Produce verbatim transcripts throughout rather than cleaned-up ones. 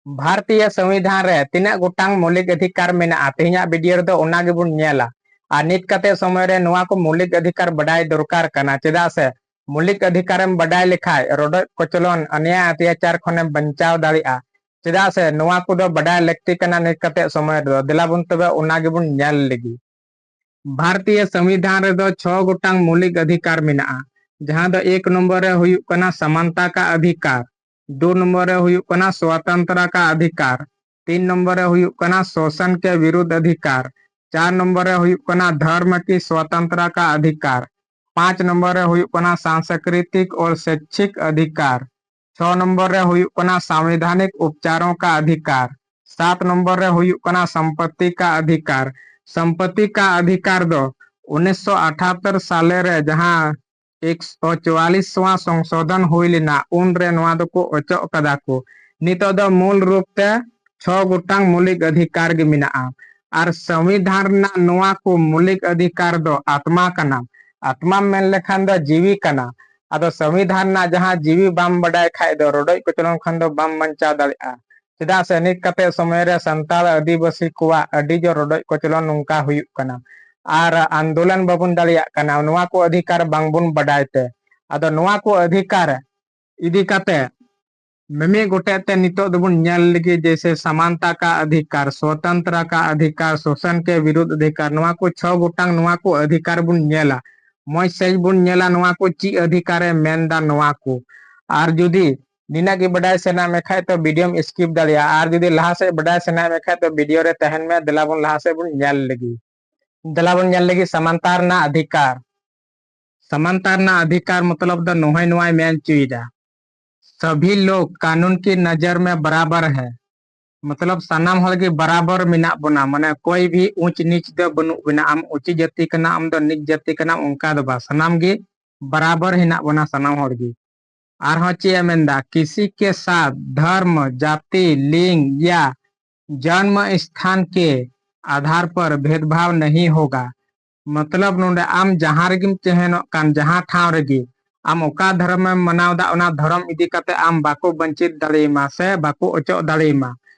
ᱵᱷᱟᱨᱚᱛᱤᱭᱚ ᱥᱚᱝᱵᱤᱫᱷᱟᱱ ᱨᱮ ᱛᱤᱱᱟᱹᱜ ᱜᱚᱴᱟᱝ ᱢᱳᱞᱤᱠ ᱚᱫᱷᱤᱠᱟᱨ ᱢᱮᱱᱟᱜᱼᱟ? ᱛᱮᱦᱮᱧᱟᱜ ᱵᱷᱤᱰᱤᱭᱳ ᱨᱮᱫᱚ ᱚᱱᱟ ᱜᱮᱵᱚᱱ ᱧᱮᱞᱟ᱾ ᱟᱨ ᱱᱤᱛ ᱠᱟᱛᱮ ᱥᱚᱢᱚᱭ ᱨᱮ ᱱᱚᱣᱟ ᱠᱚ ᱢᱳᱞᱤᱠ ᱚᱫᱷᱤᱠᱟᱨ ᱵᱟᱰᱟᱭ ᱫᱚᱨᱠᱟᱨ ᱠᱟᱱᱟ, ᱪᱮᱫᱟᱜ ᱥᱮ ᱢᱳᱞᱤᱠ ᱚᱫᱷᱤᱠᱟᱨᱮᱢ ᱵᱟᱰᱟᱭ ᱞᱮᱠᱷᱟᱡ ᱨᱚᱰᱚᱡ ᱠᱚᱪᱞᱚᱱ, ᱚᱱᱭᱟᱭ ᱚᱛᱛᱟᱪᱟᱨ ᱠᱷᱚᱱᱮᱢ ᱵᱟᱧᱪᱟᱣ ᱫᱟᱲᱮᱭᱟᱜᱼᱟ᱾ ᱪᱮᱫᱟᱜ ᱥᱮ ᱱᱚᱣᱟ ᱠᱚᱫᱚ ᱵᱟᱰᱟᱭ ᱞᱟᱹᱠᱛᱤ ᱠᱟᱱᱟ ᱱᱤᱛ ᱠᱟᱛᱮ ᱥᱚᱢᱚᱭ ᱨᱮᱫᱚ᱾ ᱫᱮᱞᱟ ᱵᱚᱱ ᱛᱚᱵᱮ ᱚᱱᱟ ᱜᱮᱵᱚᱱ ᱧᱮᱞ ᱞᱮᱜᱮ᱾ ᱵᱷᱟᱨᱚᱛᱤᱭᱚ ᱥᱚᱝᱵᱤᱫᱷᱟᱱ ᱨᱮᱫᱚ ᱪᱷᱚ ᱜᱚᱴᱟᱝ ᱢᱳᱞᱤᱠ ᱚᱫᱷᱤᱠᱟᱨ ᱢᱮᱱᱟᱜᱼᱟ, ᱡᱟᱦᱟᱸ ᱫᱚ ᱮᱠ ᱱᱚᱢᱵᱚᱨ ᱨᱮ ᱦᱩᱭᱩᱜ ᱠᱟᱱᱟ ᱥᱟᱢᱟᱱᱛᱟ ᱠᱟ ᱚᱫᱷᱤᱠᱟᱨ, ᱫᱩ ᱱᱚᱢᱵᱚᱨ ᱨᱮ ᱦᱩᱭᱩᱜ ᱠᱟᱱᱟ ᱥᱣᱟᱛᱟᱱᱛᱨᱟ ᱠᱟ ᱚᱫᱷᱤᱠᱟᱨ, ᱛᱤᱱ ᱱᱚᱢᱵᱚᱨ ᱨᱮ ᱦᱩᱭᱩᱜ ᱠᱟᱱᱟ ᱥᱳᱥᱚᱱ ᱠᱮ ᱵᱤᱨᱩᱫᱷ ᱚᱫᱷᱤᱠᱟᱨ, ᱪᱟᱨ ᱱᱚᱢᱵᱚᱨ ᱨᱮ ᱦᱩᱭᱩᱜ ᱠᱟᱱᱟ ᱫᱷᱚᱨᱢ ᱠᱤ ᱥᱣᱟᱛᱟᱱᱛᱨᱟ ᱠᱟ ᱚᱫᱷᱤᱠᱟᱨ, ᱯᱟᱸᱪ ᱱᱚᱢᱵᱚᱨ ᱨᱮ ᱦᱩᱭᱩᱜ ᱠᱟᱱᱟ ᱥᱟᱝᱥᱠᱨᱤᱛᱤᱠ ᱚᱨ ᱥᱮᱪᱪᱷᱤᱠ ᱚᱫᱷᱤᱠᱟᱨ, ᱪᱷᱚ ᱱᱚᱢᱵᱚᱨ ᱨᱮ ᱦᱩᱭᱩᱜ ᱠᱟᱱᱟ ᱥᱟᱝᱵᱤᱫᱷᱟᱱᱤᱠ ᱩᱯᱪᱟᱨᱚ ᱠᱟ ᱚᱫᱷᱤᱠᱟᱨ, ᱥᱟᱛ ᱱᱚᱢᱵᱚᱨ ᱨᱮ ᱦᱩᱭᱩᱜ ᱠᱟᱱᱟ ᱥᱚᱢᱯᱚᱛᱛᱤ ᱠᱟ ᱚᱫᱷᱤᱠᱟᱨ᱾ ᱥᱚᱢᱯᱚᱛᱛᱤ ᱠᱟ ᱚᱫᱷᱤᱠᱟᱨ ᱫᱚ ᱩᱱᱤᱥᱥᱚ ᱟᱴᱷᱟᱛᱛᱚᱨ ᱥᱟᱞᱮ ᱨᱮ ᱡᱟᱦᱟᱸ ᱮᱠᱥᱚ ᱪᱩᱣᱟᱞᱤᱥ ᱣᱟ ᱥᱚᱝᱥᱳᱫᱷᱚᱱ ᱦᱩᱭ ᱞᱮᱱᱟ, ᱩᱱ ᱨᱮ ᱱᱚᱣᱟ ᱫᱚᱠᱚ ᱚᱪᱚᱜ ᱠᱟᱫᱟ ᱠᱚ᱾ ᱱᱤᱛᱚᱜ ᱫᱚ ᱢᱩᱞ ᱨᱩᱯ ᱛᱮ ᱪᱷᱚ ᱜᱚᱴᱟᱝ ᱢᱳᱞᱤᱠ ᱚᱫᱷᱤᱠᱟᱨ ᱜᱮ ᱢᱮᱱᱟᱜᱼᱟ᱾ ᱟᱨ ᱥᱚᱝᱵᱤᱫᱷᱟᱱ ᱨᱮᱱᱟᱜ ᱱᱚᱣᱟ ᱠᱚ ᱢᱳᱞᱤᱠ ᱚᱫᱷᱤᱠᱟᱨ ᱫᱚ ᱟᱛᱢᱟ ᱠᱟᱱᱟ᱾ ᱟᱛᱢᱟᱢ ᱢᱮᱱ ᱞᱮᱠᱷᱟᱱ ᱫᱚ ᱡᱤᱣᱤ ᱠᱟᱱᱟ᱾ ᱟᱫᱚ ᱥᱚᱝᱵᱤᱫᱷᱟᱱ ᱨᱮᱱᱟᱜ ᱡᱟᱦᱟᱸ ᱡᱤᱣᱤ ᱵᱟᱢ ᱵᱟᱰᱟᱭ ᱠᱷᱟᱡ ᱫᱚ ᱨᱚᱰᱚᱡ ᱠᱚᱪᱞᱚᱱ ᱠᱷᱚᱱ ᱫᱚ ᱵᱟᱢ ᱵᱟᱧᱪᱟᱣ ᱫᱟᱲᱮᱭᱟᱜᱼᱟ᱾ ᱪᱮᱫᱟᱜ ᱥᱮ ᱱᱤᱛ ᱠᱟᱛᱮ ᱥᱚᱢᱚᱭ ᱨᱮ ᱥᱟᱱᱛᱟᱲ ᱟᱹᱫᱤᱵᱟᱹᱥᱤ ᱠᱚᱣᱟᱜ ᱟᱹᱰᱤ ᱡᱳᱨ ᱨᱚᱰᱚᱡ ᱠᱚᱪᱞᱚᱱ ᱱᱚᱝᱠᱟ ᱦᱩᱭᱩᱜ ᱠᱟᱱᱟ᱾ ᱟᱨ ᱟᱱᱫᱳᱞᱚᱱ ᱵᱟᱵᱚᱱ ᱫᱟᱲᱮᱭᱟᱜ ᱠᱟᱱᱟ, ᱱᱚᱣᱟ ᱠᱚ ᱚᱫᱷᱤᱠᱟᱨ ᱵᱟᱝᱵᱚᱱ ᱵᱟᱰᱟᱭ ᱛᱮ᱾ ᱟᱫᱚ ᱱᱚᱣᱟ ᱠᱚ ᱚᱫᱷᱤᱠᱟᱨ ᱤᱫᱤ ᱠᱟᱛᱮ ᱢᱤᱢᱤᱫ ᱜᱚᱴᱮᱡ ᱛᱮ ᱱᱤᱛᱚᱜ ᱫᱚᱵᱚᱱ ᱧᱮᱞ ᱞᱮᱜᱮ, ᱡᱮᱭᱥᱮ ᱥᱟᱢᱟᱱᱛᱟ ᱠᱟ ᱚᱫᱷᱤᱠᱟᱨ, ᱥᱣᱚᱛᱚᱱᱛᱨᱟ ᱠᱟ ᱚᱫᱷᱤᱠᱟᱨ, ᱥᱳᱥᱚᱱ ᱠᱮ ᱵᱤᱨᱩᱫᱷ ᱚᱫᱷᱤᱠᱟᱨ, ᱱᱚᱣᱟ ᱠᱚ ᱪᱷᱚ ᱜᱚᱴᱟᱝ ᱱᱚᱣᱟ ᱠᱚ ᱚᱫᱷᱤᱠᱟᱨ ᱵᱚᱱ ᱧᱮᱞᱟ᱾ ᱢᱚᱡᱽ ᱥᱟᱺᱦᱤᱡ ᱵᱚᱱ ᱧᱮᱞᱟ ᱱᱚᱣᱟ ᱠᱚ ᱪᱮᱫ ᱚᱫᱷᱤᱠᱟᱨᱮ ᱢᱮᱱᱫᱟ ᱱᱚᱣᱟ ᱠᱚ᱾ ᱟᱨ ᱡᱩᱫᱤ ᱱᱤᱱᱟᱹᱜ ᱜᱮ ᱵᱟᱰᱟᱭ ᱥᱟᱱᱟ ᱢᱮ ᱠᱷᱟᱡ ᱛᱚ ᱵᱷᱤᱰᱤᱭᱳᱢ skip ᱫᱟᱲᱮᱭᱟᱜᱼᱟ, ᱟᱨ ᱡᱩᱫᱤ ᱞᱟᱦᱟ ᱥᱮᱫ ᱵᱟᱰᱟᱭ ᱥᱟᱱᱟ ᱢᱮ ᱠᱷᱟᱡ ᱛᱚ ᱵᱷᱤᱰᱤᱭᱳ ᱨᱮ ᱛᱟᱦᱮᱱ ᱢᱮ᱾ ᱫᱮᱞᱟ ᱵᱚᱱ ᱞᱟᱦᱟ ᱥᱮᱫ ᱵᱚᱱ ᱧᱮᱞ ᱞᱮᱜᱮ᱾ ᱫᱮᱞᱟ ᱵᱚᱱ ᱧᱮᱞ ᱞᱮᱜᱮ ᱥᱟᱢᱟᱱᱛᱟ ᱨᱮᱱᱟᱜ ᱚᱫᱷᱤᱠᱟᱨ᱾ ᱥᱟᱢᱟᱱᱛᱟ ᱨᱮᱱᱟᱜ ᱚᱫᱷᱤᱠᱟᱨ ᱢᱚᱛᱞᱚᱵ ᱫᱚ ᱱᱚᱦᱚᱭ ᱱᱚᱣᱟᱭ ᱢᱮᱱ ᱦᱚᱪᱚᱭᱮᱫᱟ, ᱥᱟᱵᱷᱤ ᱞᱳᱜ ᱠᱟᱱᱩᱱ ᱠᱤ ᱱᱚᱡᱚᱨ ᱢᱮ ᱵᱟᱨᱟᱵᱟᱨ ᱦᱮ᱾ ᱢᱚᱛᱞᱚᱵ ᱥᱟᱱᱟᱢ ᱦᱚᱲ ᱜᱮ ᱵᱟᱨᱟᱵᱚᱨ ᱢᱮᱱᱟᱜ ᱵᱚᱱᱟ, ᱢᱟᱱᱮ ᱠᱚᱭ ᱵᱷᱤ ᱩᱪ ᱱᱤᱪ ᱫᱚ ᱵᱟᱹᱱᱩᱜ ᱵᱚᱱᱟ, ᱟᱢ ᱩᱪᱤ ᱡᱟᱹᱛᱤ ᱠᱟᱱᱟ, ᱟᱢ ᱫᱚ ᱱᱤᱪ ᱡᱟᱹᱛᱤ ᱠᱟᱱᱟ, ᱚᱱᱠᱟ ᱫᱚ ᱵᱟᱝ, ᱥᱟᱱᱟᱢ ᱜᱮ ᱵᱟᱨᱟᱵᱚᱨ ᱦᱮᱱᱟᱜ ᱵᱚᱱᱟ ᱥᱟᱱᱟᱢ ᱦᱚᱲ ᱜᱮ᱾ ᱟᱨᱦᱚᱸ ᱪᱮᱫ ᱮ ᱢᱮᱱᱫᱟ, ᱠᱤᱥᱤ ᱠᱮ ᱥᱟᱛ ᱫᱷᱚᱨᱢ, ᱡᱟᱛᱤ, ᱞᱤᱝᱜ ᱭᱟ ᱡᱚᱱᱢ ᱥᱛᱷᱟᱱ ᱠᱮ ᱟᱫᱷᱟᱨ ᱯᱚᱨ ᱵᱷᱮᱫᱽᱵᱷᱟᱣ ᱱᱟᱦᱤ ᱦᱳᱜᱟ᱾ ᱢᱚᱛᱞᱚᱵ ᱱᱚᱰᱮ ᱟᱢ ᱡᱟᱦᱟᱸ ᱨᱮᱜᱮᱢ ᱛᱟᱦᱮᱱᱚᱜ ᱠᱟᱱ, ᱡᱟᱦᱟᱸ ᱴᱷᱟᱶ ᱨᱮᱜᱮ, ᱟᱢ ᱚᱠᱟ ᱫᱷᱚᱨᱚᱢᱮᱢ ᱢᱟᱱᱟᱣ ᱮᱫᱟ, ᱚᱱᱟ ᱫᱷᱚᱨᱚᱢ ᱤᱫᱤ ᱠᱟᱛᱮ ᱟᱢ ᱵᱟᱠᱚ ᱵᱚᱧᱪᱤᱛ ᱫᱟᱲᱮᱭᱟᱢᱟ ᱥᱮ ᱵᱟᱠᱚ ᱚᱪᱚᱜ ᱫᱟᱲᱮᱭᱟᱢᱟ,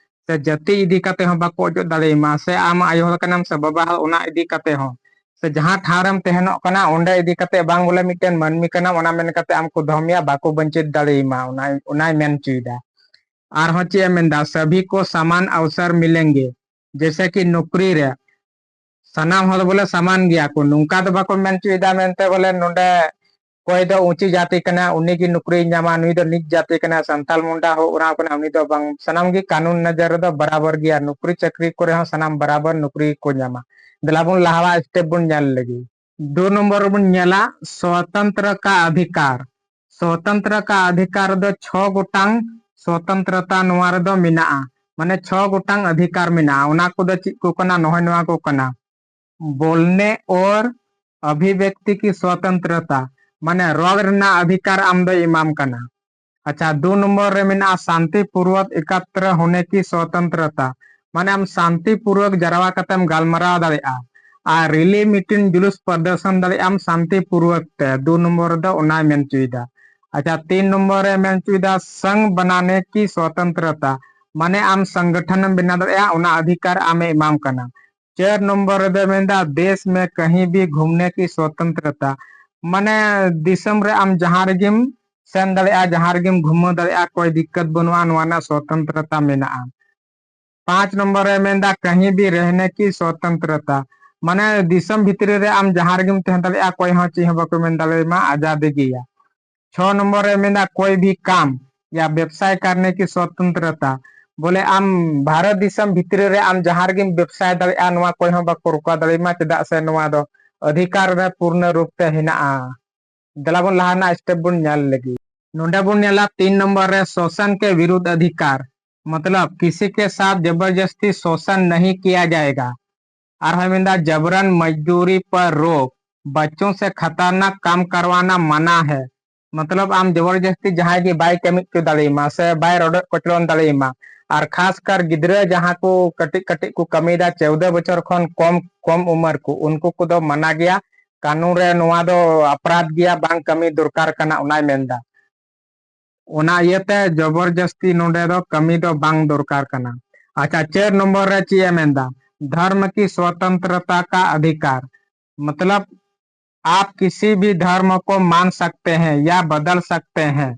ᱥᱮ ᱡᱟᱹᱛᱤ ᱤᱫᱤ ᱠᱟᱛᱮ ᱦᱚᱸ ᱵᱟᱠᱚ ᱚᱪᱚᱜ ᱫᱟᱲᱮᱭᱟᱢᱟ, ᱥᱮ ᱟᱢ ᱟᱭᱳ ᱦᱚᱲ ᱠᱟᱱᱟᱢ ᱥᱮ ᱵᱟᱵᱟ ᱦᱚᱲ, ᱚᱱᱟ ᱤᱫᱤ ᱠᱟᱛᱮ ᱦᱚᱸ, ᱥᱮ ᱡᱟᱦᱟᱸ ᱴᱷᱟᱶ ᱨᱮᱢ ᱛᱟᱦᱮᱱᱚᱜ ᱠᱟᱱᱟ, ᱚᱸᱰᱮ ᱤᱫᱤ ᱠᱟᱛᱮ ᱵᱟᱝ ᱵᱚᱞᱮ ᱢᱤᱫᱴᱮᱱ ᱢᱟᱹᱱᱢᱤ ᱠᱟᱱᱟᱢ, ᱚᱱᱟ ᱢᱮᱱ ᱠᱟᱛᱮ ᱟᱢ ᱠᱚ ᱫᱚᱦᱚ ᱢᱮᱭᱟ, ᱵᱟᱠᱚ ᱵᱚᱧᱪᱤᱛ ᱫᱟᱲᱮᱭᱟᱢᱟ, ᱚᱱᱟ, ᱚᱱᱟᱭ ᱢᱮᱱ ᱦᱚᱪᱚᱭᱮᱫᱟ᱾ ᱟᱨᱦᱚᱸ ᱪᱮᱫ ᱮ ᱢᱮᱱᱫᱟ, ᱥᱟᱵᱷᱤ ᱠᱚ ᱥᱟᱢᱟᱱ ᱟᱣᱥᱟᱨ ᱢᱤᱞᱮᱝᱜᱮ, ᱡᱮᱭᱥᱮ ᱠᱤ ᱱᱚᱠᱨᱤ ᱨᱮ ᱥᱟᱱᱟᱢ ᱦᱚᱲ ᱵᱚᱞᱮ ᱥᱟᱢᱟᱱ ᱜᱮᱭᱟ ᱠᱚ, ᱱᱚᱝᱠᱟ ᱫᱚ ᱵᱟᱠᱚ ᱢᱮᱱ ᱦᱚᱪᱚᱭᱮᱫᱟ ᱢᱮᱱᱛᱮ ᱵᱚᱞᱮ ᱱᱚᱰᱮ ᱚᱠᱚᱭ ᱫᱚ ᱩᱸᱪᱤ ᱡᱟᱹᱛᱤ ᱠᱟᱱᱟ, ᱩᱱᱤ ᱜᱮ ᱱᱚᱠᱨᱤᱭ ᱧᱟᱢᱟ, ᱱᱩᱭ ᱫᱚ ᱱᱤᱪ ᱡᱟᱹᱛᱤ ᱠᱟᱱᱟ, ᱥᱟᱱᱛᱟᱞ ᱢᱩᱱᱰᱟ ᱦᱳ ᱚᱱᱟ ᱠᱟᱱᱟ, ᱩᱱᱤ ᱫᱚ ᱵᱟᱝ, ᱥᱟᱱᱟᱢ ᱜᱮ ᱠᱟᱹᱱᱩᱱ ᱱᱚᱡᱚᱨ ᱨᱮᱫᱚ ᱵᱟᱨᱟᱵᱚᱨ ᱜᱮᱭᱟ, ᱱᱚᱠᱨᱤ ᱪᱟᱹᱠᱨᱤ ᱠᱚᱨᱮ ᱦᱚᱸ ᱥᱟᱱᱟᱢ ᱵᱟᱨᱟᱵᱚᱨ ᱱᱚᱠᱨᱤ ᱠᱚ ᱧᱟᱢᱟ᱾ ᱫᱮᱞᱟ ᱵᱚᱱ ᱞᱟᱦᱟᱣᱟ step ᱵᱚᱱ ᱧᱮᱞ ᱞᱮᱜᱮ᱾ ᱫᱩ ᱱᱚᱢᱵᱚᱨ ᱨᱮᱵᱚᱱ ᱧᱮᱞᱟ ᱥᱣᱚᱛᱚᱱᱛᱨᱚ ᱠᱟ ᱚᱫᱷᱤᱠᱟᱨ᱾ ᱥᱣᱚᱛᱚᱱᱛᱨᱚ ᱠᱟ ᱚᱫᱷᱤᱠᱟᱨ ᱫᱚ ᱪᱷᱚ ᱜᱚᱴᱟᱝ ᱥᱣᱚᱛᱚᱱᱛᱨᱚᱛᱟ ᱱᱚᱣᱟ ᱨᱮᱫᱚ ᱢᱮᱱᱟᱜᱼᱟ, ᱢᱟᱱᱮ ᱪᱷᱚ ᱜᱚᱴᱟᱝ ᱚᱫᱷᱤᱠᱟᱨ ᱢᱮᱱᱟᱜᱼᱟ᱾ ᱚᱱᱟ ᱠᱚᱫᱚ ᱪᱮᱫ ᱠᱚ ᱠᱟᱱᱟ? ᱱᱚᱜᱼᱚᱭ ᱱᱚᱣᱟ ᱠᱚ ᱠᱟᱱᱟ, ᱵᱚᱞᱱᱮ ᱚᱨ ᱚᱵᱷᱤᱵᱮᱠᱛᱤ ᱠᱤ ᱥᱣᱚᱛᱚᱱᱛᱨᱚᱛᱟ, ᱢᱟᱱᱮ ᱨᱚᱲ ᱨᱮᱱᱟᱜ ᱚᱫᱷᱤᱠᱟᱨ ᱟᱢ ᱫᱚᱭ ᱮᱢᱟᱢ ᱠᱟᱱᱟ᱾ ᱟᱪᱪᱷᱟ, ᱫᱩ ᱱᱚᱢᱵᱚᱨ ᱨᱮ ᱢᱮᱱᱟᱜᱼᱟ ᱥᱟᱱᱛᱤ ᱯᱩᱨᱣᱚᱠ ᱮᱠᱟᱛᱨᱚ ᱦᱚᱱᱮ ᱠᱤ ᱥᱣᱚᱛᱚᱱᱛᱨᱚᱛᱟ, ᱢᱟᱱᱮ ᱟᱢ ᱥᱟᱱᱛᱤ ᱯᱩᱨᱣᱚᱠ ᱡᱟᱨᱣᱟ ᱠᱟᱛᱮᱢ ᱜᱟᱞᱢᱟᱨᱟᱣ ᱫᱟᱲᱮᱭᱟᱜᱼᱟ ᱟᱨ ᱨᱮᱞᱤ ᱢᱤᱴᱤᱝ ᱡᱩᱞᱩᱥ ᱯᱨᱚᱫᱚᱨᱥᱚᱱ ᱫᱟᱲᱮᱭᱟᱜ ᱟᱢ ᱥᱟᱱᱛᱤ ᱯᱩᱨᱣᱚᱠ ᱛᱮ᱾ ᱫᱩ ᱱᱚᱢᱵᱚᱨ ᱨᱮᱫᱚ ᱚᱱᱟᱭ ᱢᱮᱱ ᱦᱚᱪᱚᱭᱮᱫᱟ᱾ ᱟᱪᱪᱷᱟ, ᱛᱤᱱ ᱱᱚᱢᱵᱚᱨ ᱨᱮ ᱢᱮᱱ ᱦᱚᱪᱚᱭᱮᱫᱟ ᱥᱚᱝ ᱵᱟᱱᱟᱱᱮ ᱠᱤ ᱥᱣᱚᱛᱚᱱᱛᱨᱚᱛᱟ, ᱢᱟᱱᱮ ᱟᱢ ᱥᱚᱝᱜᱚᱴᱷᱚᱱ ᱮᱢ ᱵᱮᱱᱟᱣ ᱫᱟᱲᱮᱭᱟᱜᱼᱟ, ᱚᱱᱟ ᱚᱫᱷᱤᱠᱟᱨ ᱟᱢᱮ ᱮᱢᱟᱢ ᱠᱟᱱᱟ᱾ ᱪᱟᱨ ᱱᱚᱢᱵᱚᱨ ᱨᱮᱫᱚ ᱢᱮᱱᱫᱟ ᱫᱮᱥ ᱢᱮ ᱠᱟᱹᱦᱤ ᱵᱷᱤ ᱜᱷᱩᱢᱱᱮ ᱠᱤ ᱥᱣᱚᱛᱚᱱᱛᱨᱚᱛᱟ, ᱢᱟᱱᱮ ᱫᱤᱥᱚᱢ ᱨᱮ ᱟᱢ ᱡᱟᱦᱟᱸ ᱨᱮᱜᱮᱢ ᱥᱮᱱ ᱫᱟᱲᱮᱭᱟᱜᱼᱟ, ᱡᱟᱦᱟᱸ ᱨᱮᱜᱮᱢ ᱜᱷᱩᱢᱟᱹᱣ ᱫᱟᱲᱮᱭᱟᱜᱼᱟ, ᱠᱚᱭ ᱫᱤᱠᱠᱟᱛ ᱵᱟᱹᱱᱩᱜᱼᱟ, ᱱᱚᱣᱟ ᱨᱮᱱᱟᱜ ᱥᱣᱚᱛᱚᱱᱛᱨᱚᱛᱟ ᱢᱮᱱᱟᱜᱼᱟ᱾ ᱯᱟᱸᱪ ᱱᱚᱢᱵᱚᱨ ᱨᱮ ᱢᱮᱱᱫᱟ ᱠᱟᱹᱦᱤ ᱵᱷᱤ ᱨᱮᱦᱱᱮ ᱠᱤ ᱥᱣᱚᱛᱚᱱᱛᱨᱚᱛᱟ, ᱢᱟᱱᱮ ᱫᱤᱥᱚᱢ ᱵᱷᱤᱛᱨᱤ ᱨᱮ ᱟᱢ ᱡᱟᱦᱟᱸ ᱨᱮᱜᱮᱢ ᱛᱟᱦᱮᱸ ᱫᱟᱲᱮᱭᱟᱜᱼᱟ, ᱚᱠᱚᱭ ᱦᱚᱸ ᱪᱮᱫ ᱦᱚᱸ ᱵᱟᱠᱚ ᱢᱮᱱ ᱫᱟᱲᱮᱭᱟᱢᱟ, ᱟᱡᱟᱫᱤ ᱜᱮᱭᱟ᱾ ᱪᱷᱚ ᱱᱚᱢᱵᱚᱨ ᱨᱮ ᱢᱮᱱᱫᱟ ᱠᱚᱭ ᱵᱷᱤ ᱠᱟᱢ ᱭᱟ ᱵᱮᱵᱥᱟᱭ ᱠᱟᱨᱱᱮ ᱠᱤ ᱥᱣᱚᱛᱚᱱᱛᱨᱚᱛᱟ, ᱵᱚᱞᱮ ᱟᱢ ᱵᱷᱟᱨᱚᱛ ᱫᱤᱥᱚᱢ ᱵᱷᱤᱛᱨᱤ ᱨᱮ ᱟᱢ ᱡᱟᱦᱟᱸ ᱨᱮᱜᱮᱢ ᱵᱮᱵᱥᱟᱭ ᱫᱟᱲᱮᱭᱟᱜᱼᱟ, ᱱᱚᱣᱟ ᱠᱚᱭ ᱦᱚᱸ ᱵᱟᱠᱚ ᱨᱚᱠᱟᱣ ᱫᱟᱲᱮᱭᱟᱢᱟ, ᱪᱮᱫᱟᱜ ᱥᱮ ᱱᱚᱣᱟ ᱫᱚ ᱚᱫᱷᱤᱠᱟᱨ ᱨᱮ ᱯᱩᱨᱱᱚ ᱨᱩᱯ ᱛᱮ ᱦᱮᱱᱟᱜᱼᱟ᱾ ᱫᱮᱞᱟ ᱵᱚᱱ ᱞᱟᱦᱟ ᱨᱮᱱᱟᱜ step ᱵᱚᱱ ᱧᱮᱞ ᱞᱮᱜᱮ᱾ ᱱᱚᱰᱮ ᱵᱚᱱ ᱧᱮᱞᱟ ᱛᱤᱱ ᱱᱚᱢᱵᱚᱨ ᱨᱮ ᱥᱳᱥᱚᱱ ᱠᱮ ᱵᱤᱨᱩᱫᱷ ᱚᱫᱷᱤᱠᱟᱨ, ᱢᱚᱛᱞᱚᱵ ᱠᱤᱥᱤ ᱠᱮ ᱥᱟᱛᱷ ᱡᱚᱵᱚᱨᱡᱚᱥᱛᱤ ᱥᱳᱥᱚᱱ ᱱᱟᱦᱤ ᱠᱤᱭᱟ ᱡᱟᱭᱮᱜᱟ᱾ ᱟᱨᱦᱚᱸ ᱢᱮᱱᱫᱟ ᱡᱟᱵᱨᱟᱱ ᱢᱚᱡᱫᱩᱨᱤ ᱯᱟᱨ ᱨᱳᱠ, ᱵᱟᱪᱪᱳ ᱥᱮ ᱠᱷᱟᱛᱟᱨᱱᱟᱠ ᱠᱟᱢ ᱠᱟᱨᱣᱟᱱᱟ ᱢᱟᱱᱟ ᱦᱮ᱾ ᱢᱚᱛᱞᱚᱵ ᱟᱢ ᱡᱚᱵᱚᱨᱡᱚᱥᱛᱤ ᱡᱟᱦᱟᱸᱭ ᱜᱮ ᱵᱟᱭ ᱠᱟᱹᱢᱤ ᱦᱚᱪᱚ ᱫᱟᱲᱮᱭᱟᱢᱟ ᱥᱮ ᱵᱟᱭ ᱨᱚᱰᱚᱡ ᱠᱚᱪᱞᱚᱱ ᱫᱟᱲᱮᱭᱟᱢᱟ᱾ ᱟᱨ ᱠᱷᱟᱥ ᱠᱟᱨ ᱜᱤᱫᱽᱨᱟᱹ ᱡᱟᱦᱟᱸ ᱠᱚ ᱠᱟᱹᱴᱤᱡ ᱠᱟᱹᱴᱤᱡ ᱠᱚ ᱠᱟᱹᱢᱤᱭᱮᱫᱟ, ᱪᱳᱣᱫᱚ ᱵᱚᱪᱷᱚᱨ ᱠᱷᱚᱱ ᱠᱚᱢ, ᱠᱚᱢ ᱩᱢᱮᱨ ᱠᱚ, ᱩᱱᱠᱩ ᱠᱚᱫᱚ ᱢᱟᱱᱟ ᱜᱮᱭᱟ᱾ ᱠᱟᱹᱱᱩᱱ ᱨᱮ ᱱᱚᱣᱟ ᱫᱚ ᱚᱯᱨᱟᱫᱷ ᱜᱮᱭᱟ, ᱵᱟᱝ ᱠᱟᱹᱢᱤ ᱫᱚᱨᱠᱟᱨ ᱠᱟᱱᱟ, ᱚᱱᱟᱭ ᱢᱮᱱᱫᱟ᱾ ᱚᱱᱟ ᱤᱭᱟᱹᱛᱮ ᱡᱚᱵᱚᱨᱡᱚᱥᱛᱤ ᱱᱚᱰᱮ ᱫᱚ ᱠᱟᱹᱢᱤ ᱫᱚ ᱵᱟᱝ ᱫᱚᱨᱠᱟᱨ ᱠᱟᱱᱟ᱾ ᱟᱪᱪᱷᱟ, ᱪᱟᱨ ᱱᱚᱢᱵᱚᱨ ᱨᱮ ᱪᱮᱫ ᱮ ᱢᱮᱱᱫᱟ? धर्म की स्वतंत्रता का अधिकार, मतलब आप किसी भी धर्म को मान सकते हैं या बदल सकते हैं।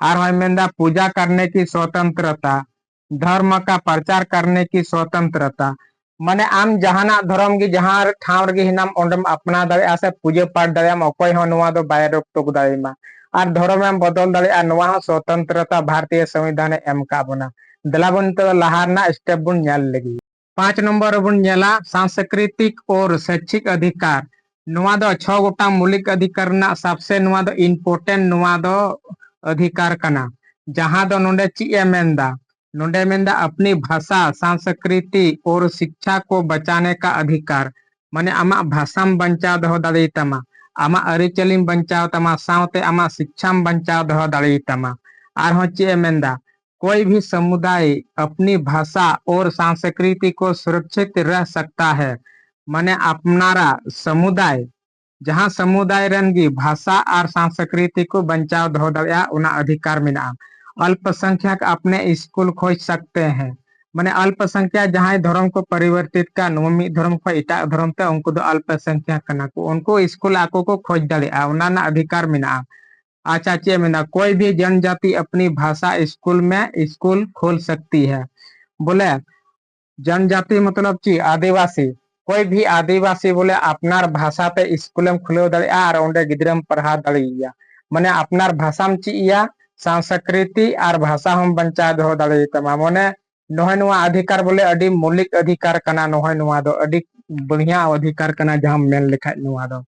ᱟᱨᱦᱚᱸᱭ ᱢᱮᱱᱫᱟ, पूजा करने की स्वतंत्रता, धर्म का प्रचार करने की स्वतंत्रता, ᱢᱟᱱᱮ ᱟᱢ ᱡᱟᱦᱟᱱᱟᱜ ᱫᱷᱚᱨᱚᱢ ᱜᱮ ᱡᱟᱦᱟᱸ ᱴᱷᱟᱶ ᱨᱮᱜᱮ ᱦᱮᱱᱟᱢ ᱚᱸᱰᱮᱢ ᱟᱯᱱᱟᱣ ᱫᱟᱲᱮᱭᱟᱜᱼᱟ ᱥᱮ ᱯᱩᱡᱟᱹ ᱯᱟᱴ ᱫᱟᱲᱮᱭᱟᱜᱼᱟᱢ, ᱚᱠᱚᱭ ᱦᱚᱸ ᱱᱚᱣᱟ ᱫᱚ ᱵᱟᱭ ᱨᱳᱠ ᱴᱳᱠ ᱫᱟᱲᱮᱭᱟᱢᱟ᱾ ᱟᱨ ᱫᱷᱚᱨᱚᱢ ᱮᱢ ᱵᱚᱫᱚᱞ ᱫᱟᱲᱮᱭᱟᱜᱼᱟ, ᱱᱚᱣᱟ ᱦᱚᱸ ᱥᱚᱛᱚᱱᱛᱨᱚᱛᱟ ᱵᱷᱟᱨᱚᱛᱤᱭᱚ ᱥᱚᱝᱵᱤᱫᱷᱟᱱ ᱮ ᱮᱢ ᱠᱟᱜ ᱵᱚᱱᱟ᱾ ᱫᱮᱞᱟ ᱵᱚᱱ ᱱᱤᱛᱚᱜ ᱫᱚ ᱞᱟᱦᱟ ᱨᱮᱱᱟᱜ step ᱵᱚᱱ ᱧᱮᱞ ᱞᱮᱜᱮ᱾ ᱯᱟᱸᱪ ᱱᱚᱢᱵᱚᱨ ᱨᱮᱵᱚᱱ ᱧᱮᱞᱟ सांस्कृतिक और शैक्षिक अधिकार। ᱱᱚᱣᱟ ᱫᱚ ᱪᱷᱚ ᱜᱚᱴᱟᱝ ᱢᱳᱞᱤᱠ ᱚᱫᱷᱤᱠᱟᱨ ᱨᱮᱱᱟᱜ ᱥᱟᱵᱥᱮ ᱱᱚᱣᱟ ᱫᱚ important ᱱᱚᱣᱟ ᱫᱚ ᱚᱫᱷᱤᱠᱟᱨ ᱠᱟᱱᱟ᱾ ᱡᱟᱦᱟᱸ ᱫᱚ ᱱᱚᱰᱮ ᱪᱮᱫ ᱮ ᱢᱮᱱᱫᱟ? ᱱᱚᱰᱮ ᱢᱮᱱᱫᱟ अपनी भाषा, संस्कृति और शिक्षा को बचाने का अधिकार, ᱢᱟᱱᱮ ᱟᱢᱟᱜ ᱵᱷᱟᱥᱟᱢ ᱵᱟᱧᱪᱟᱣ ᱫᱚᱦᱚ ᱫᱟᱲᱮᱭᱟᱛᱟᱢᱟ, ᱟᱢᱟᱜ ᱟᱹᱨᱤᱪᱟᱹᱞᱤᱢ ᱵᱟᱧᱪᱟᱣ ᱛᱟᱢᱟ, ᱥᱟᱶᱛᱮ ᱟᱢᱟᱜ ᱥᱤᱠᱪᱷᱟᱢ ᱵᱟᱧᱪᱟᱣ ᱫᱚᱦᱚ ᱫᱟᱲᱮᱭᱟᱛᱟᱢᱟ᱾ ᱟᱨᱦᱚᱸ ᱪᱮᱫ ᱮ ᱢᱮᱱᱫᱟ? कोई भी समुदाय अपनी भाषा और संस्कृति को सुरक्षित रह सकता है, ᱢᱟᱱᱮ ᱟᱯᱱᱟᱨᱟᱜ ᱥᱚᱢᱩᱫᱟᱭ, ᱡᱟᱦᱟᱸ ᱥᱚᱢᱩᱫᱟᱭ ᱨᱮᱱ ᱜᱮ ᱵᱷᱟᱥᱟ ᱟᱨ ᱥᱟᱝᱥᱠᱨᱤᱛᱤ ᱠᱚ ᱵᱟᱧᱪᱟᱣ ᱫᱚᱦᱚ ᱫᱟᱲᱮᱭᱟᱜᱼᱟ, ᱚᱱᱟ ᱚᱫᱷᱤᱠᱟᱨ ᱢᱮᱱᱟᱜᱼᱟ᱾ अल्पसंख्यक अपने स्कूल खोज सकते हैं, ᱢᱟᱱᱮ ᱟᱞᱯᱚᱥᱚᱝᱠᱷᱭᱟ ᱡᱟᱦᱟᱸᱭ ᱫᱷᱚᱨᱚᱢ ᱠᱚ ᱯᱚᱨᱤᱵᱚᱨᱛᱤᱛ ᱠᱟᱱ, ᱱᱚᱣᱟ ᱢᱤᱫ ᱫᱷᱚᱨᱚᱢ ᱠᱷᱚᱱ ᱮᱴᱟᱜ ᱫᱷᱚᱨᱚᱢ ᱛᱮ, ᱩᱱᱠᱩ ᱫᱚ ᱟᱞᱯᱚᱥᱚᱝᱠᱷᱭᱟ ᱠᱟᱱᱟ ᱠᱚ, ᱩᱱᱠᱩ ᱥᱠᱩᱞ ᱟᱠᱚ ᱠᱚ ᱠᱷᱚᱡᱽ ᱫᱟᱲᱮᱭᱟᱜᱼᱟ, ᱚᱱᱟ ᱨᱮᱱᱟᱜ ᱚᱫᱷᱤᱠᱟᱨ ᱢᱮᱱᱟᱜᱼᱟ᱾ ᱟᱪᱪᱷᱟ, ᱪᱮᱫ ᱮ ᱢᱮᱱᱫᱟ? कोई भी जनजाति अपनी भाषा स्कूल में स्कूल खोल सकती है, ᱵᱚᱞᱮ जनजाति मतलब ᱪᱮᱫ? ᱟᱹᱫᱤᱵᱟᱹᱥᱤ, कोई भी आदिवासी ᱵᱚᱞᱮ ᱟᱯᱱᱟᱨ ᱵᱷᱟᱥᱟ ᱛᱮ ᱥᱠᱩᱞᱮᱢ ᱠᱷᱩᱞᱟᱹᱣ ᱫᱟᱲᱮᱭᱟᱜᱼᱟ ᱟᱨ ᱚᱸᱰᱮ ᱜᱤᱫᱽᱨᱟᱹᱢ ᱯᱟᱲᱦᱟᱣ ᱫᱟᱲᱮᱭᱟᱭᱟ, ᱢᱟᱱᱮ ᱟᱯᱱᱟᱨ ᱵᱷᱟᱥᱟᱢ ᱪᱮᱫ ᱮᱭᱟ, ᱥᱟᱝᱥᱠᱨᱤᱛᱤ ᱟᱨ ᱵᱷᱟᱥᱟ ᱦᱚᱸᱢ ᱵᱟᱧᱪᱟᱣ ᱫᱚᱦᱚ ᱫᱟᱲᱮᱭᱟᱛᱟᱢᱟ᱾ ᱢᱟᱱᱮ ᱱᱚᱜᱼᱚᱭ ᱱᱚᱣᱟ ᱚᱫᱷᱤᱠᱟᱨ ᱵᱚᱞᱮ ᱟᱹᱰᱤ ᱢᱳᱞᱤᱠ ᱚᱫᱷᱤᱠᱟᱨ ᱠᱟᱱᱟ, ᱱᱚᱜᱼᱚᱭ ᱱᱚᱣᱟ ᱫᱚ ᱟᱹᱰᱤ ᱵᱟᱲᱤᱭᱟ ᱚᱫᱷᱤᱠᱟᱨ ᱠᱟᱱᱟ ᱡᱟᱦᱟᱸᱢ ᱢᱮᱱ ᱞᱮᱠᱷᱟᱡ ᱱᱚᱣᱟ ᱫᱚ᱾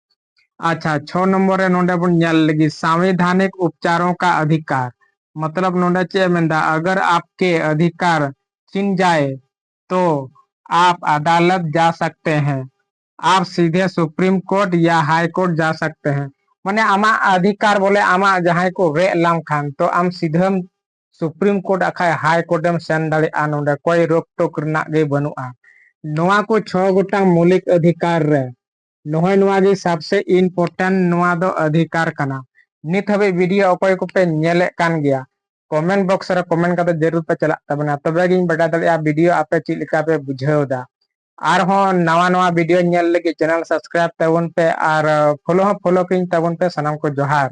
ᱟᱪᱪᱷᱟ, ᱪᱷᱚ ᱱᱚᱢᱵᱚᱨ ᱨᱮ ᱱᱚᱰᱮ ᱵᱚᱱ ᱧᱮᱞ ᱞᱮᱜᱮ, संवैधानिक उपचारों का अधिकार, मतलब ᱱᱚᱰᱮ ᱪᱮᱫ ᱮ ᱢᱮᱱᱫᱟ? अगर आपके अधिकार छीन जाए तो आप अदालत जा सकते हैं, आप सीधे सुप्रीम कोर्ट या हाई कोर्ट जा सकते हैं। ᱢᱟᱱᱮ ᱟᱢᱟᱜ ᱚᱫᱷᱤᱠᱟᱨ ᱵᱚᱞᱮ ᱟᱢᱟᱜ ᱡᱟᱦᱟᱸᱭ ᱠᱚ ᱨᱮᱡ ᱞᱟᱢ ᱠᱷᱟᱱ ᱛᱚ ᱟᱢ ᱥᱤᱫᱷᱟᱹᱢ ᱥᱩᱯᱨᱤᱢ ᱠᱳᱨᱴ ᱟᱠᱷᱟᱡ ᱦᱟᱭ ᱠᱳᱨᱴ ᱮᱢ ᱥᱮᱱ ᱫᱟᱲᱮᱭᱟᱜᱼᱟ, ᱱᱚᱰᱮ ᱠᱚᱭ ᱨᱳᱠ ᱴᱳᱠ ᱨᱮᱱᱟᱜ ᱜᱮ ᱵᱟᱹᱱᱩᱜᱼᱟ᱾ ᱱᱚᱣᱟ ᱠᱚ ᱪᱷᱚ ᱜᱚᱴᱟᱝ ᱢᱳᱞᱤᱠ ᱚᱫᱷᱤᱠᱟᱨ ᱨᱮ ᱱᱚᱜᱼᱚᱭ ᱱᱚᱣᱟ ᱜᱮ ᱥᱟᱵᱥᱮ ᱤᱢᱯᱚᱨᱴᱮᱱᱴ, ᱱᱚᱣᱟ ᱫᱚ ᱚᱫᱷᱤᱠᱟᱨ ᱠᱟᱱᱟ᱾ ᱱᱤᱛ ᱦᱟᱹᱵᱤᱡ ᱵᱷᱤᱰᱤᱭᱳ ᱚᱠᱚᱭ ᱠᱚᱯᱮ ᱧᱮᱞᱮᱫ ᱠᱟᱱ ᱜᱮᱭᱟ, ᱠᱚᱢᱮᱱᱴ ᱵᱚᱠᱥ ᱨᱮ ᱠᱚᱢᱮᱱᱴ ᱠᱟᱛᱮ ᱡᱟᱹᱨᱩᱲ ᱯᱮ ᱪᱟᱞᱟᱜ ᱛᱟᱵᱚᱱᱟ, ᱛᱚᱵᱮ ᱜᱤᱧ ᱵᱟᱰᱟᱭ ᱫᱟᱲᱮᱭᱟᱜᱼᱟ ᱵᱷᱤᱰᱤᱭᱳ ᱟᱯᱮ ᱪᱮᱫ ᱞᱮᱠᱟ ᱯᱮ ᱵᱩᱡᱷᱟᱹᱣ ᱮᱫᱟ᱾ ᱟᱨᱦᱚᱸ ᱱᱟᱣᱟ ᱱᱟᱣᱟ ᱵᱷᱤᱰᱤᱭᱳ ᱧᱮᱞ ᱞᱟᱹᱜᱤᱫ ᱪᱮᱱᱮᱞ ᱥᱟᱵᱥᱠᱨᱟᱭᱤᱵ ᱛᱟᱵᱚᱱ ᱯᱮ ᱟᱨ ᱯᱷᱚᱞᱳ ᱦᱚᱸ ᱯᱷᱚᱞᱳ ᱠᱟᱹᱧ ᱛᱟᱵᱚᱱ ᱯᱮ᱾ ᱥᱟᱱᱟᱢ ᱠᱚ ᱡᱚᱦᱟᱨ᱾